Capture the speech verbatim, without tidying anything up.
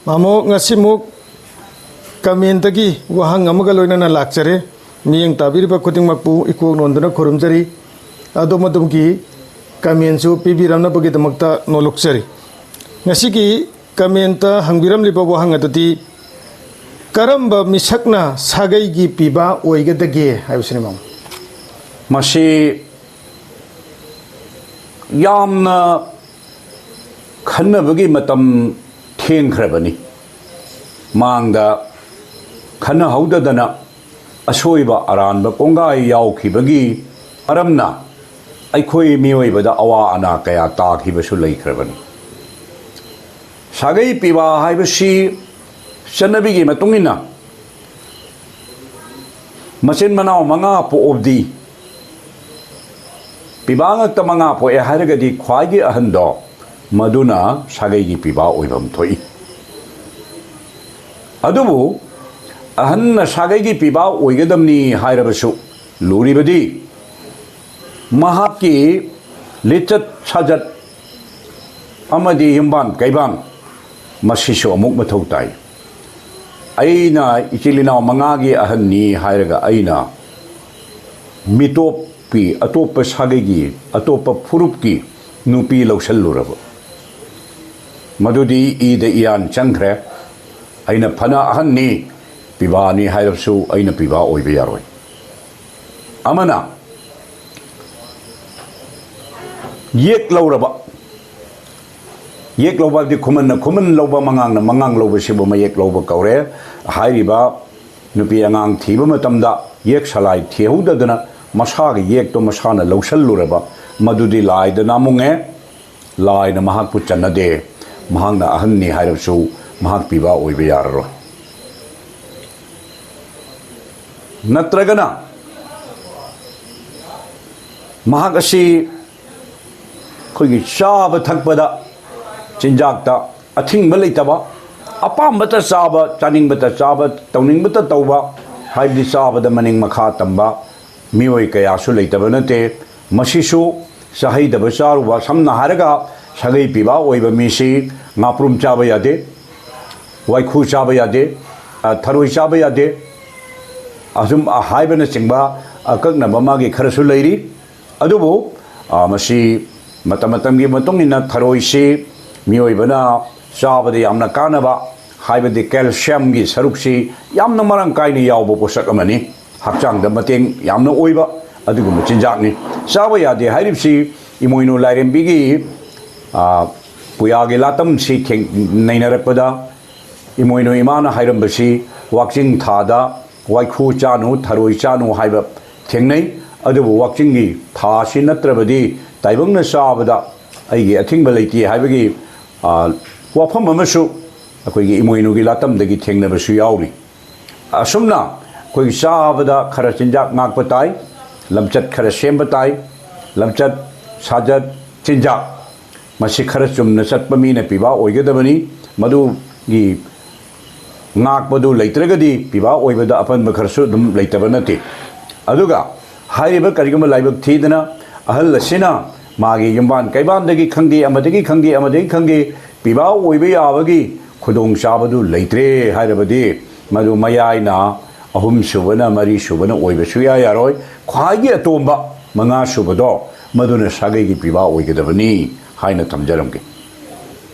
ꯃꯥꯃꯣ, ꯉꯁꯤꯃꯨꯛ ꯀꯃꯦꯟꯇꯒꯤ ꯋꯥꯍꯪ ꯑꯃꯒ ꯂꯣꯏꯅꯅ ꯂꯥꯛꯆꯔꯦ꯫ ꯃꯤꯠꯌꯦꯡ ꯇꯥꯕꯤꯔꯤꯕ ꯈꯨꯗꯤꯡꯃꯛꯄꯨ ꯏꯀꯣꯛ ꯅꯣꯟꯗꯨꯅ ꯈꯨꯔꯨꯝꯖꯔꯤ꯫ ꯑꯗꯣꯝ ꯑꯗꯣꯝꯒꯤ ꯀꯃꯦꯟꯁꯨ ꯄꯤꯕꯤꯔꯝꯅꯕꯒꯤꯗꯃꯛꯇ ꯅꯣꯂꯨꯛꯆꯔꯤ꯫ ꯉꯁꯤꯒꯤ ꯀꯃꯦꯟꯇ ꯍꯪꯕꯤꯔꯝꯂꯤꯕ ꯋꯥꯍꯪ ꯑꯗꯨꯗꯤ, "ꯀꯔꯝꯕ ꯃꯤꯁꯛꯅ ꯁꯥꯒꯩꯒꯤ ꯄꯤꯕꯥ ꯑꯣꯏꯒꯗꯒꯦ?" ꯍꯥꯏꯕꯁꯤꯅꯤ, ꯃꯥꯃꯣ꯫ ꯃꯁꯤ ꯌꯥꯝꯅ ꯈꯟꯅꯕꯒꯤ ꯃꯇꯝ ꯊꯦꯡꯈ꯭ꯔꯕꯅꯤ꯫ ꯃꯥꯡꯗ ꯈꯟꯅꯍꯧꯗꯗꯅ ꯑꯁꯣꯏꯕ ꯑꯔꯥꯟꯕ ꯀꯣꯡꯒꯥꯏ ꯌꯥꯎꯈꯤꯕꯒꯤ ꯃꯔꯝꯅ ꯑꯩꯈꯣꯏ ꯃꯤꯑꯣꯏꯕꯗ ꯑꯋꯥ ꯑꯅꯥ ꯀꯌꯥ ꯇꯥꯈꯤꯕꯁꯨ ꯂꯩꯈ꯭ꯔꯕꯅꯤ꯫ ꯁꯥꯒꯩ ꯄꯤꯕꯥ ꯍꯥꯏꯕꯁꯤ ꯆꯠꯅꯕꯤꯒꯤ ꯃꯇꯨꯡ ꯏꯟꯅ ꯃꯆꯤꯟ ꯃꯅꯥꯎ ꯃꯉꯥ ꯄꯣꯛꯑꯕꯗꯤ, ꯄꯤꯕꯥ ꯉꯥꯛꯇ ꯃꯉꯥ ꯄꯣꯛꯑꯦ ꯍꯥꯏꯔꯒꯗꯤ ꯈ꯭ꯋꯥꯏꯒꯤ ꯑꯍꯟꯗꯣ ꯃꯗꯨꯅ ꯁꯥꯒꯩꯒꯤ ꯄꯤꯕꯥ ꯑꯣꯏꯐꯝ ꯊꯣꯛꯏ꯫ ꯑꯗꯨꯕꯨ ꯑꯍꯟꯅ ꯁꯥꯒꯩꯒꯤ ꯄꯤꯕꯥ ꯑꯣꯏꯒꯗꯕꯅꯤ ꯍꯥꯏꯔꯕꯁꯨ, ꯂꯨꯔꯤꯕꯗꯤ ꯃꯍꯥꯛꯀꯤ ꯂꯤꯆꯠ ꯁꯥꯖꯠ ꯑꯃꯗꯤ ꯌꯨꯝꯕꯥꯟ ꯀꯩꯕꯥꯟ, ꯃꯁꯤꯁꯨ ꯑꯃꯨꯛ ꯃꯊꯧ ꯇꯥꯏ꯫ ꯑꯩꯅ ꯏꯆꯤꯜ ꯏꯅꯥꯎ ꯃꯉꯥꯒꯤ ꯑꯍꯟꯅꯤ ꯍꯥꯏꯔꯒ ꯑꯩꯅ ꯃꯤꯇꯣꯞꯀꯤ, ꯑꯇꯣꯞꯄ ꯁꯥꯒꯩꯒꯤ, ꯑꯇꯣꯞꯄ ꯐꯨꯔꯨꯞꯀꯤ ꯅꯨꯄꯤ ꯂꯧꯁꯜꯂꯨꯔꯕ, ꯃꯗꯨꯗꯤ ꯏꯗ ꯏꯌꯥꯟ ꯆꯪꯈ꯭ꯔꯦ꯫ ꯑꯩꯅ ꯐꯅ ꯑꯍꯟꯅꯤ, ꯄꯤꯕꯥꯅꯤ ꯍꯥꯏꯔꯕꯁꯨ ꯑꯩꯅ ꯄꯤꯕꯥ ꯑꯣꯏꯕ ꯌꯥꯔꯣꯏ꯫ ꯑꯃꯅ ꯌꯦꯛ ꯂꯧꯔꯕ, ꯌꯦꯛ ꯂꯧꯕ ꯍꯥꯏꯕꯗꯤ ꯈꯨꯃꯟꯅ ꯈꯨꯃꯟ ꯂꯧꯕ, ꯃꯉꯥꯡꯅ ꯃꯉꯥꯡ ꯂꯧꯕꯁꯤꯕꯨ ꯃꯌꯦꯛ ꯂꯧꯕ ꯀꯧꯔꯦ꯫ ꯍꯥꯏꯔꯤꯕ ꯅꯨꯄꯤ ꯑꯉꯥꯡ ꯊꯤꯕ ꯃꯇꯝꯗ ꯌꯦꯛ ꯁꯂꯥꯏ ꯊꯤꯍꯧꯗꯗꯅ ꯃꯁꯥꯒꯤ ꯌꯦꯛꯇꯣ ꯃꯁꯥꯅ ꯂꯧꯁꯜꯂꯨꯔꯕ, ꯃꯗꯨꯗꯤ ꯂꯥꯏꯗ ꯅꯥꯃꯨꯡꯉꯦ꯫ ꯂꯥꯏꯅ ꯃꯍꯥꯛꯄꯨ ꯆꯟꯅꯗꯦ꯫ ꯃꯍꯥꯛꯅ ꯑꯍꯟꯅꯤ ꯍꯥꯏꯔꯕꯁꯨ ꯃꯍꯥꯛ ꯄꯤꯕꯥ ꯑꯣꯏꯕ ꯌꯥꯔꯔꯣꯏ꯫ ꯅꯠꯇ꯭ꯔꯒꯅ ꯃꯍꯥꯛ ꯑꯁꯤ ꯑꯩꯈꯣꯏꯒꯤ ꯆꯥꯕ ꯊꯛꯄꯗ, ꯆꯤꯟꯖꯥꯛꯇ ꯑꯊꯤꯡꯕ ꯂꯩꯇꯕ, ꯑꯄꯥꯝꯕꯇ ꯆꯥꯕ, ꯆꯥꯅꯤꯡꯕꯇ ꯆꯥꯕ, ꯇꯧꯅꯤꯡꯕꯇ ꯇꯧꯕ, ꯍꯥꯏꯕꯗꯤ ꯆꯥꯕꯗ ꯃꯅꯤꯡ ꯃꯈꯥ ꯇꯝꯕ ꯃꯤꯑꯣꯏ ꯀꯌꯥꯁꯨ ꯂꯩꯇꯕ ꯅꯠꯇꯦ꯫ ꯃꯁꯤꯁꯨ ꯆꯥꯍꯩꯗꯕ ꯆꯥꯔꯨꯕ, ꯁꯝꯅ ꯍꯥꯏꯔꯒ ꯁꯥꯒꯩ ꯄꯤꯕꯥ ꯑꯣꯏꯕ ꯃꯤꯁꯤ ꯉꯥꯄ꯭ꯔꯨꯝ ꯆꯥꯕ ꯌꯥꯗꯦ, ꯋꯥꯏꯈꯨ ꯆꯥꯕ ꯌꯥꯗꯦ, ꯑ, ꯊꯔꯣꯏ ꯆꯥꯕ ꯌꯥꯗꯦ, ꯑꯁꯨꯝ ꯍꯥꯏꯕꯅꯆꯤꯡꯕ ꯑꯀꯛꯅꯕ ꯃꯥꯒꯤ ꯈꯔꯁꯨ ꯂꯩꯔꯤ꯫ ꯑꯗꯨꯕꯨ, ꯑ, ꯃꯁꯤ ꯃꯇꯝ ꯃꯇꯝꯒꯤ ꯃꯇꯨꯡ ꯏꯟꯅ ꯊꯔꯣꯏꯁꯤ ꯃꯤꯑꯣꯏꯕꯅ ꯆꯥꯕꯗ ꯌꯥꯝꯅ ꯀꯥꯟꯅꯕ, ꯍꯥꯏꯕꯗꯤ ꯀꯦꯜꯁꯤꯌꯝꯒꯤ ꯁꯔꯨꯛꯁꯤ ꯌꯥꯝꯅ ꯃꯔꯥꯡ ꯀꯥꯏꯅ ꯌꯥꯎꯕ ꯄꯣꯠꯁꯛ ꯑꯃꯅꯤ꯫ ꯍꯛꯆꯥꯡꯗ ꯃꯇꯦꯡ ꯌꯥꯝꯅ ꯑꯣꯏꯕ ꯑꯗꯨꯒꯨꯝꯕ ꯆꯤꯟꯖꯥꯛꯅꯤ꯫ ꯆꯥꯕ ꯌꯥꯗꯦ ꯍꯥꯏꯔꯤꯕꯁꯤ ꯏꯃꯣꯏꯅꯨ ꯂꯥꯏꯔꯦꯝꯕꯤꯒꯤ, ꯑ, ꯄꯨꯌꯥꯒꯤ ꯂꯥꯇꯝꯁꯤ ꯊꯦꯡ-, ꯅꯩꯅꯔꯛꯄꯗ ꯏꯃꯣꯏꯅꯨ ꯏꯃꯥꯅ ꯍꯥꯏꯔꯝꯕꯁꯤ ꯋꯥꯛꯆꯤꯡ ꯊꯥꯗ ꯋꯥꯏꯈꯨ ꯆꯥꯅꯨ, ꯊꯔꯣꯏ ꯆꯥꯅꯨ ꯍꯥꯏꯕ ꯊꯦꯡꯅꯩ꯫ ꯑꯗꯨꯕꯨ ꯋꯥꯛꯆꯤꯡꯒꯤ ꯊꯥ ꯑꯁꯤ ꯅꯠꯇ꯭ꯔꯕꯗꯤ ꯇꯥꯏꯕꯪꯅ ꯆꯥꯕꯗ ꯑꯩꯒꯤ ꯑꯊꯤꯡꯕ ꯂꯩꯇꯦ ꯍꯥꯏꯕꯒꯤ, ꯑ, ꯋꯥꯐꯝ ꯑꯃꯁꯨ ꯑꯩꯈꯣꯏꯒꯤ ꯏꯃꯣꯏꯅꯨꯒꯤ ꯂꯥꯇꯝꯗꯒꯤ ꯊꯦꯡꯅꯕꯁꯨ ꯌꯥꯎꯔꯤ꯫ ꯑꯁꯨꯝꯅ ꯑꯩꯈꯣꯏꯒꯤ ꯆꯥꯕꯗ ꯈꯔ ꯆꯤꯟꯖꯥꯛ ꯉꯥꯛꯄ ꯇꯥꯏ, ꯂꯝꯆꯠ ꯈꯔ ꯁꯦꯝꯕ ꯇꯥꯏ꯫ ꯂꯝꯆꯠ ꯁꯥꯖꯠ ꯆꯤꯟꯖꯥꯛ ꯃꯁꯤ ꯈꯔ ꯆꯨꯝꯅ ꯆꯠꯄ ꯃꯤꯅ ꯄꯤꯕꯥ ꯑꯣꯏꯒꯗꯕꯅꯤ꯫ ꯃꯗꯨꯒꯤ ꯉꯥꯛꯄꯗꯨ ꯂꯩꯇ꯭ꯔꯒꯗꯤ ꯄꯤꯕꯥ ꯑꯣꯏꯕꯗ ꯑꯄꯟꯕ ꯈꯔꯁꯨ ꯑꯗꯨꯝ ꯂꯩꯇꯕ ꯅꯠꯇꯦ꯫ ꯑꯗꯨꯒ ꯍꯥꯏꯔꯤꯕ ꯀꯔꯤꯒꯨꯝꯕ ꯂꯥꯏꯕꯛ ꯊꯤꯗꯅ ꯑꯍꯜ ꯑꯁꯤꯅ ꯃꯥꯒꯤ ꯌꯨꯝꯕꯥꯟ ꯀꯩꯕꯥꯟꯗꯒꯤ ꯈꯪꯗꯦ, ꯑꯃꯗꯒꯤ ꯈꯪꯗꯦ, ꯑꯃꯗꯒꯤ ꯈꯪꯗꯦ, ꯄꯤꯕꯥ ꯑꯣꯏꯕ ꯌꯥꯕꯒꯤ ꯈꯨꯗꯣꯡꯆꯥꯕꯗꯨ ꯂꯩꯇ꯭ꯔꯦ ꯍꯥꯏꯔꯕꯗꯤ, ꯃꯗꯨ ꯃꯌꯥꯏꯅ ꯑꯍꯨꯝ ꯁꯨꯕꯅ, ꯃꯔꯤ ꯁꯨꯕꯅ ꯑꯣꯏꯕ ꯁꯨꯌꯥ ꯌꯥꯔꯣꯏ꯫ ꯈ꯭ꯋꯥꯏꯒꯤ ꯑꯇꯣꯝꯕ ꯃꯉꯥ ꯁꯨꯕꯗꯣ, ꯃꯗꯨꯅ ꯁꯥꯒꯩꯒꯤ ꯄꯤꯕꯥ ꯑꯣꯏꯒꯗꯕꯅꯤ ꯍꯥꯏꯅ ꯊꯝꯖꯔꯝꯒꯦ꯫